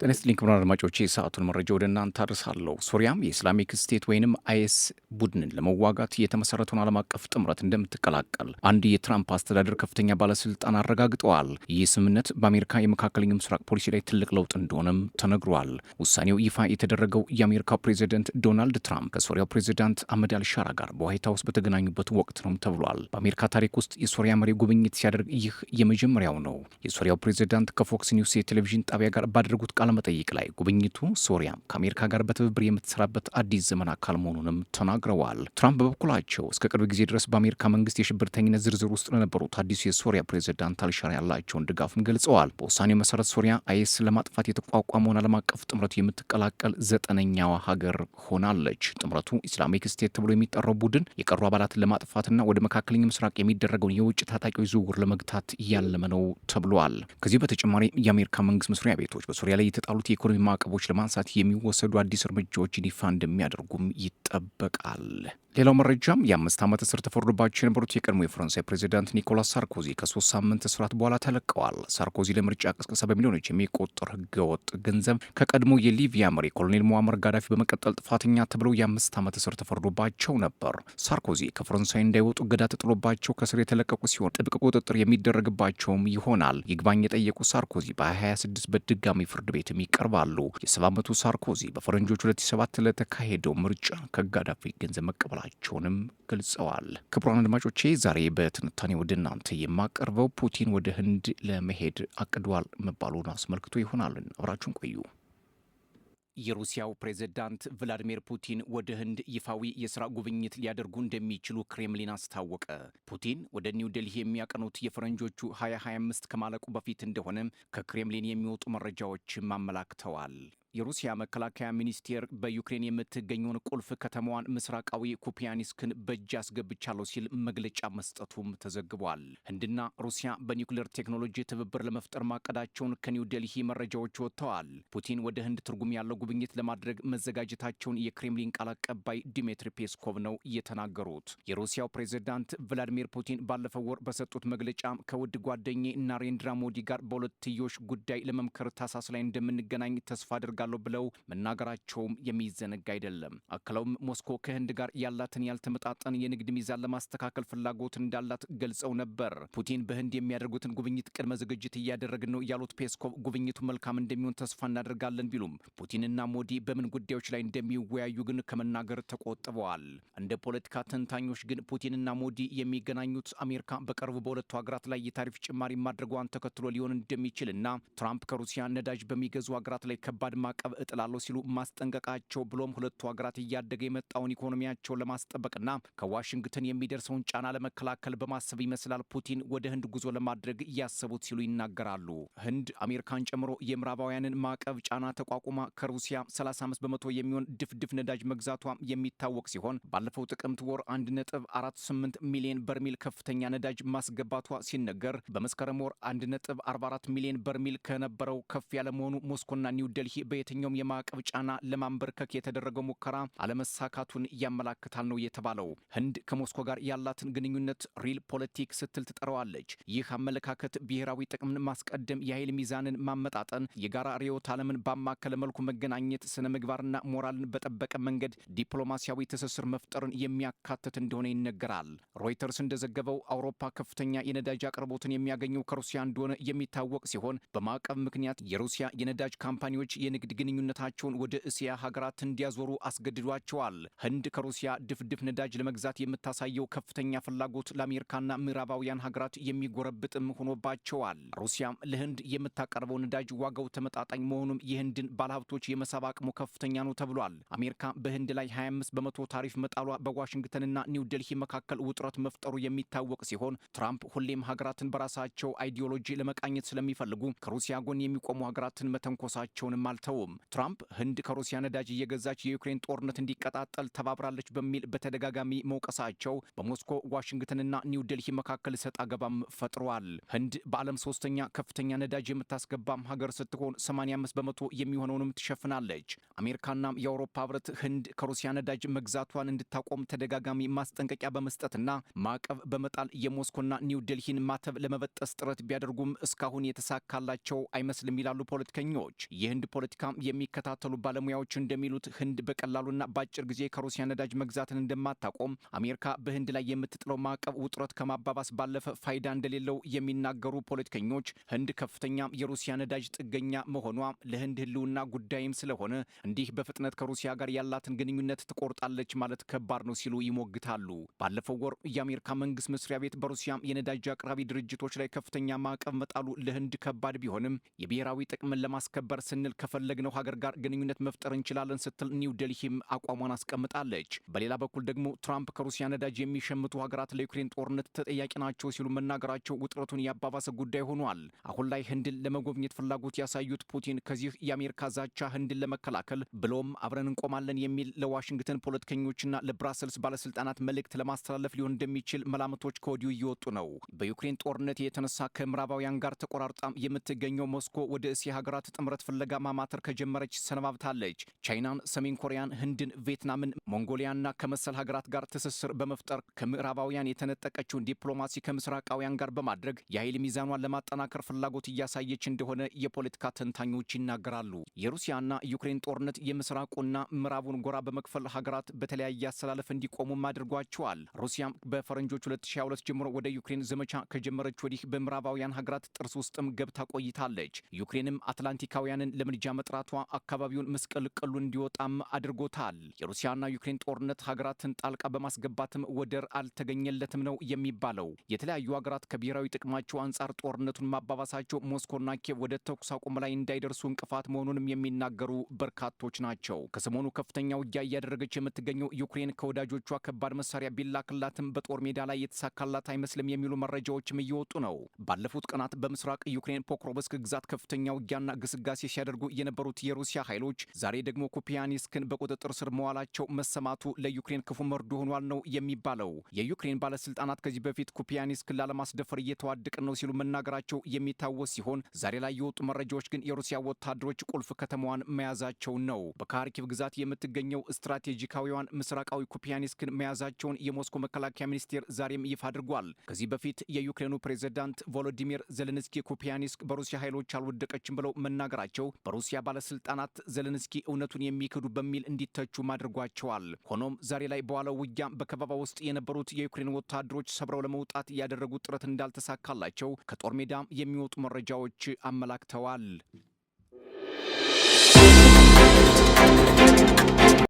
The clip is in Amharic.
ጤና ይስጥልኝ ክቡራን አድማጮቼ፣ የሰዓቱን መረጃ ወደ እናንተ አድርሳለሁ። ሶሪያም የኢስላሚክ ስቴት ወይንም አይኤስ ቡድንን ለመዋጋት የተመሰረተውን ዓለም አቀፍ ጥምረት እንደምትቀላቀል አንድ የትራምፕ አስተዳደር ከፍተኛ ባለስልጣን አረጋግጠዋል። ይህ ስምምነት በአሜሪካ የመካከለኛው ምስራቅ ፖሊሲ ላይ ትልቅ ለውጥ እንደሆነም ተነግሯል። ውሳኔው ይፋ የተደረገው የአሜሪካው ፕሬዚደንት ዶናልድ ትራምፕ ከሶሪያው ፕሬዚዳንት አህመድ አልሻራ ጋር በዋይት ሀውስ በተገናኙበት ወቅት ነው ተብሏል። በአሜሪካ ታሪክ ውስጥ የሶሪያ መሪ ጉብኝት ሲያደርግ ይህ የመጀመሪያው ነው። የሶሪያው ፕሬዚዳንት ከፎክስ ኒውስ የቴሌቪዥን ጣቢያ ጋር ባደረጉት ቃለ መጠይቅ ላይ ጉብኝቱ ሶሪያ ከአሜሪካ ጋር በትብብር የምትሰራበት አዲስ ዘመን አካል መሆኑንም ተናግረዋል። ትራምፕ በበኩላቸው እስከ ቅርብ ጊዜ ድረስ በአሜሪካ መንግስት የሽብርተኝነት ዝርዝር ውስጥ ለነበሩት አዲሱ የሶሪያ ፕሬዚዳንት አልሻራ ያላቸውን ድጋፍም ገልጸዋል። በውሳኔው መሰረት ሶሪያ አይኤስ ለማጥፋት የተቋቋመውን ዓለም አቀፍ ጥምረት የምትቀላቀል 9ኛዋ ሀገር ሆናለች። ጥምረቱ ኢስላሚክ ስቴት ተብሎ የሚጠራው ቡድን የቀሩ አባላትን ለማጥፋትና ወደ መካከለኛው ምስራቅ የሚደረገውን የውጭ ታጣቂዎች ዝውውር ለመግታት ያለመ ነው ተብሏል። ከዚህ በተጨማሪ የአሜሪካ መንግስት መስሪያ ቤቶች በሶሪያ ላይ የተጣሉት የኢኮኖሚ ማዕቀቦች ለማንሳት የሚወሰዱ አዲስ እርምጃዎችን ይፋ እንደሚያደርጉም ይጠበቃል። ሌላው መረጃም የ5 ዓመት እስር ተፈርዶባቸው የነበሩት የቀድሞ የፈረንሳይ ፕሬዚዳንት ኒኮላስ ሳርኮዚ ከ3 ሳምንት እስራት በኋላ ተለቀዋል። ሳርኮዚ ለምርጫ ቅስቀሳ በሚሊዮኖች የሚቆጠር ህገወጥ ገንዘብ ከቀድሞ የሊቢያ መሪ ኮሎኔል ሙአመር ጋዳፊ በመቀጠል ጥፋተኛ ተብለው የ5 ዓመት እስር ተፈርዶባቸው ነበር። ሳርኮዚ ከፈረንሳይ እንዳይወጡ እገዳ ተጥሎባቸው ከእስር የተለቀቁ ሲሆን ጥብቅ ቁጥጥር የሚደረግባቸውም ይሆናል። ይግባኝ የጠየቁ ሳርኮዚ በ2026 በድጋሚ ፍርድ ቤትም ይቀርባሉ። የ70 ዓመቱ ሳርኮዚ በፈረንጆች 2007 ለተካሄደው ምርጫ ከጋዳፊ ገንዘብ መቀበላቸውንም ገልጸዋል። ክቡራን አድማጮቼ፣ ዛሬ በትንታኔ ወደ እናንተ የማቀርበው ፑቲን ወደ ህንድ ለመሄድ አቅዷል መባሉን አስመልክቶ ይሆናል። አብራችሁን ቆዩ። የሩሲያው ፕሬዝዳንት ቭላዲሚር ፑቲን ወደ ህንድ ይፋዊ የስራ ጉብኝት ሊያደርጉ እንደሚችሉ ክሬምሊን አስታወቀ። ፑቲን ወደ ኒው ዴልሂ የሚያቀኑት የፈረንጆቹ 2025 ከማለቁ በፊት እንደሆነ ከክሬምሊን የሚወጡ መረጃዎችም አመላክተዋል። የሩሲያ መከላከያ ሚኒስቴር በዩክሬን የምትገኘውን ቁልፍ ከተማዋን ምስራቃዊ ኩፒያኒስክን በእጄ አስገብቻለሁ ሲል መግለጫ መስጠቱም ተዘግቧል። ህንድና ሩሲያ በኒውክሌር ቴክኖሎጂ ትብብር ለመፍጠር ማቀዳቸውን ከኒው ዴልሂ መረጃዎች ወጥተዋል። ፑቲን ወደ ህንድ ትርጉም ያለው ጉብኝት ለማድረግ መዘጋጀታቸውን የክሬምሊን ቃል አቀባይ ዲሚትሪ ፔስኮቭ ነው የተናገሩት። የሩሲያው ፕሬዝዳንት ቭላዲሚር ፑቲን ባለፈው ወር በሰጡት መግለጫ ከውድ ጓደኛዬ ናሬንድራ ሞዲ ጋር በሁለትዮሽ ጉዳይ ለመምከር ታህሳስ ላይ እንደምንገናኝ ተስፋ አደርጋለሁ ብለው መናገራቸውም የሚዘነጋ አይደለም። አክለውም ሞስኮ ከህንድ ጋር ያላትን ያልተመጣጠን የንግድ ሚዛን ለማስተካከል ፍላጎት እንዳላት ገልጸው ነበር። ፑቲን በህንድ የሚያደርጉትን ጉብኝት ቅድመ ዝግጅት እያደረግን ነው ያሉት ፔስኮቭ ጉብኝቱ መልካም እንደሚሆን ተስፋ እናደርጋለን ቢሉም ፑቲንና ሞዲ በምን ጉዳዮች ላይ እንደሚወያዩ ግን ከመናገር ተቆጥበዋል። እንደ ፖለቲካ ተንታኞች ግን ፑቲንና ሞዲ የሚገናኙት አሜሪካ በቅርቡ በሁለቱ ሀገራት ላይ የታሪፍ ጭማሪ ማድረጓን ተከትሎ ሊሆን እንደሚችልና ትራምፕ ከሩሲያ ነዳጅ በሚገዙ ሀገራት ላይ ከባድ ማዕቀብ እጥላለሁ ሲሉ ማስጠንቀቃቸው ብሎም ሁለቱ ሀገራት እያደገ የመጣውን ኢኮኖሚያቸውን ለማስጠበቅና ከዋሽንግተን የሚደርሰውን ጫና ለመከላከል በማሰብ ይመስላል ፑቲን ወደ ህንድ ጉዞ ለማድረግ እያሰቡት ሲሉ ይናገራሉ። ህንድ አሜሪካን ጨምሮ የምዕራባውያንን ማዕቀብ ጫና ተቋቁማ ከሩሲያ 35% የሚሆን ድፍድፍ ነዳጅ መግዛቷ የሚታወቅ ሲሆን ባለፈው ጥቅምት ወር 1.48 ሚሊዮን በርሜል ከፍተኛ ነዳጅ ማስገባቷ ሲነገር በመስከረም ወር 1.44 ሚሊዮን በርሜል ከነበረው ከፍ ያለ መሆኑ ሞስኮና ኒው ዴልሂ በየትኛውም የማዕቀብ ጫና ለማንበርከክ የተደረገው ሙከራ አለመሳካቱን ያመላክታል ነው የተባለው። ህንድ ከሞስኮ ጋር ያላትን ግንኙነት ሪል ፖለቲክ ስትል ትጠራዋለች። ይህ አመለካከት ብሔራዊ ጥቅምን ማስቀደም፣ የኃይል ሚዛንን ማመጣጠን፣ የጋራ ርዕዮተ ዓለምን ባማከለ መልኩ መገናኘት፣ ስነ ምግባርና ሞራልን በጠበቀ መንገድ ዲፕሎማሲያዊ ትስስር መፍጠርን የሚያካትት እንደሆነ ይነገራል። ሮይተርስ እንደዘገበው አውሮፓ ከፍተኛ የነዳጅ አቅርቦትን የሚያገኘው ከሩሲያ እንደሆነ የሚታወቅ ሲሆን በማዕቀብ ምክንያት የሩሲያ የነዳጅ ካምፓኒዎች የንግድ ግንኙነታቸውን ወደ እስያ ሀገራት እንዲያዞሩ አስገድዷቸዋል። ህንድ ከሩሲያ ድፍድፍ ነዳጅ ለመግዛት የምታሳየው ከፍተኛ ፍላጎት ለአሜሪካና ምዕራባውያን ሀገራት የሚጎረብጥም ሆኖባቸዋል። ሩሲያም ለህንድ የምታቀርበው ነዳጅ ዋጋው ተመጣጣኝ መሆኑም የህንድን ባለሀብቶች የመሳብ አቅሙ ከፍተኛ ነው ተብሏል። አሜሪካ በህንድ ላይ 25% ታሪፍ መጣሏ በዋሽንግተንና ኒው ዴልሂ መካከል ውጥረት መፍጠሩ የሚታወቅ ሲሆን ትራምፕ ሁሌም ሀገራትን በራሳቸው አይዲዮሎጂ ለመቃኘት ስለሚፈልጉ ከሩሲያ ጎን የሚቆሙ ሀገራትን መተንኮሳቸውንም አልተውም። አልተውም። ትራምፕ ህንድ ከሩሲያ ነዳጅ እየገዛች የዩክሬን ጦርነት እንዲቀጣጠል ተባብራለች በሚል በተደጋጋሚ መውቀሳቸው በሞስኮ፣ ዋሽንግተንና ኒው ዴልሂ መካከል ሰጣ ገባም ፈጥሯል። ህንድ በዓለም ሶስተኛ ከፍተኛ ነዳጅ የምታስገባም ሀገር ስትሆን 85% የሚሆነውንም ትሸፍናለች። አሜሪካና የአውሮፓ ህብረት ህንድ ከሩሲያ ነዳጅ መግዛቷን እንድታቆም ተደጋጋሚ ማስጠንቀቂያ በመስጠትና ማዕቀብ በመጣል የሞስኮና ኒው ዴልሂን ማተብ ለመበጠስ ጥረት ቢያደርጉም እስካሁን የተሳካላቸው አይመስልም ይላሉ ፖለቲከኞች። የህንድ ፖለቲካ የሚከታተሉ ባለሙያዎች እንደሚሉት ህንድ በቀላሉና በአጭር ጊዜ ከሩሲያ ነዳጅ መግዛትን እንደማታቆም፣ አሜሪካ በህንድ ላይ የምትጥለው ማዕቀብ ውጥረት ከማባባስ ባለፈ ፋይዳ እንደሌለው የሚናገሩ ፖለቲከኞች ህንድ ከፍተኛ የሩሲያ ነዳጅ ጥገኛ መሆኗ ለህንድ ህልውና ጉዳይም ስለሆነ እንዲህ በፍጥነት ከሩሲያ ጋር ያላትን ግንኙነት ትቆርጣለች ማለት ከባድ ነው ሲሉ ይሞግታሉ። ባለፈው ወር የአሜሪካ መንግስት መስሪያ ቤት በሩሲያ የነዳጅ አቅራቢ ድርጅቶች ላይ ከፍተኛ ማዕቀብ መጣሉ ለህንድ ከባድ ቢሆንም የብሔራዊ ጥቅምን ለማስከበር ስንል ከፈለግነው ሀገር ጋር ግንኙነት መፍጠር እንችላለን ስትል ኒው ዴልሂም አቋሟን አስቀምጣለች። በሌላ በኩል ደግሞ ትራምፕ ከሩሲያ ነዳጅ የሚሸምቱ ሀገራት ለዩክሬን ጦርነት ተጠያቂ ናቸው ሲሉ መናገራቸው ውጥረቱን ያባባሰ ጉዳይ ሆኗል። አሁን ላይ ህንድን ለመጎብኘት ፍላጎት ያሳዩት ፑቲን ከዚህ የአሜሪካ ዛቻ ህንድን ለመከላከል ብሎም አብረን እንቆማለን የሚል ለዋሽንግተን ፖለቲከኞችና ለብራሰልስ ባለስልጣናት መልእክት ለማስተላለፍ ሊሆን እንደሚችል መላምቶች ከወዲሁ እየወጡ ነው። በዩክሬን ጦርነት የተነሳ ከምዕራባውያን ጋር ተቆራርጣ የምትገኘው ሞስኮ ወደ እስያ ሀገራት ጥምረት ፍለጋ ማማተር ከጀመረች ሰነባብታለች። ቻይናን፣ ሰሜን ኮሪያን፣ ህንድን፣ ቪየትናምን፣ ሞንጎሊያና ከመሰል ሀገራት ጋር ትስስር በመፍጠር ከምዕራባውያን የተነጠቀችውን ዲፕሎማሲ ከምስራቃውያን ጋር በማድረግ የኃይል ሚዛኗን ለማጠናከር ፍላጎት እያሳየች እንደሆነ የፖለቲካ ተንታኞች ይናገራሉ። የሩሲያና ዩክሬን ጦርነት የምስራቁና ምዕራቡን ጎራ በመክፈል ሀገራት በተለያየ አሰላለፍ እንዲቆሙም አድርጓቸዋል። ሩሲያም በፈረንጆች 2022 ጀምሮ ወደ ዩክሬን ዘመቻ ከጀመረች ወዲህ በምዕራባውያን ሀገራት ጥርስ ውስጥም ገብታ ቆይታለች። ዩክሬንም አትላንቲካውያንን ለምልጃ መጥራቷ አካባቢውን ምስቅልቅሉ እንዲወጣም አድርጎታል። የሩሲያና ዩክሬን ጦርነት ሀገራትን ጣልቃ በማስገባትም ወደር አልተገኘለትም ነው የሚባለው። የተለያዩ ሀገራት ከብሔራዊ ጥቅማቸው አንጻር ጦርነቱን ማባባሳቸው ሞስኮና ኪየቭ ወደ ተኩስ አቁም ላይ እንዳይደርሱ እንቅፋት መሆኑንም የሚናገሩ በርካቶች ናቸው። ከሰሞኑ ከፍተኛ ውጊያ እያደረገች የምትገኘው ዩክሬን ከወዳጆቿ ከባድ መሳሪያ ቢላክላትም በጦር ሜዳ ላይ የተሳካላት አይመስልም የሚሉ መረጃዎችም እየወጡ ነው። ባለፉት ቀናት በምስራቅ ዩክሬን ፖክሮቭስክ ግዛት ከፍተኛ ውጊያና ግስጋሴ ሲያደርጉ የነበሩት የሩሲያ ኃይሎች ዛሬ ደግሞ ኩፒያኒስክን በቁጥጥር ስር መዋላቸው መሰማቱ ለዩክሬን ክፉ መርዶ ሆኗል ነው የሚባለው። የዩክሬን ባለስልጣናት ከዚህ በፊት ኩፒያኒስክን ላለማስደፈር እየተዋደቅን ነው ሲሉ መናገራቸው የሚታወስ ሲሆን ዛሬ ላይ የወጡ መረጃዎች ግን የሩሲያ ወታደሮች ቁልፍ ከተማዋን መያዛቸውን ነው። በካርኪቭ ግዛት የምትገኘው ስትራቴጂካዊዋን ምስራቃዊ ኩፒያኒስክን መያዛቸውን የሞስኮ መከላከያ ሚኒስቴር ዛሬም ይፋ አድርጓል። ከዚህ በፊት የዩክሬኑ ፕሬዝዳንት ቮሎዲሚር ዜሌንስኪ ኩፒያኒስክ በሩሲያ ኃይሎች አልወደቀችም ብለው መናገራቸው በሩሲያ ባለስልጣናት ዜሌንስኪ እውነቱን የሚክዱ በሚል እንዲተቹም አድርጓቸዋል። ሆኖም ዛሬ ላይ በዋለው ውጊያ በከበባ ውስጥ የነበሩት የዩክሬን ወታደሮች ሰብረው ለመውጣት ያደረጉት ጥረት እንዳልተሳካላቸው ከጦር ሜዳ የሚወጡ መረጃዎች አመላክተዋል።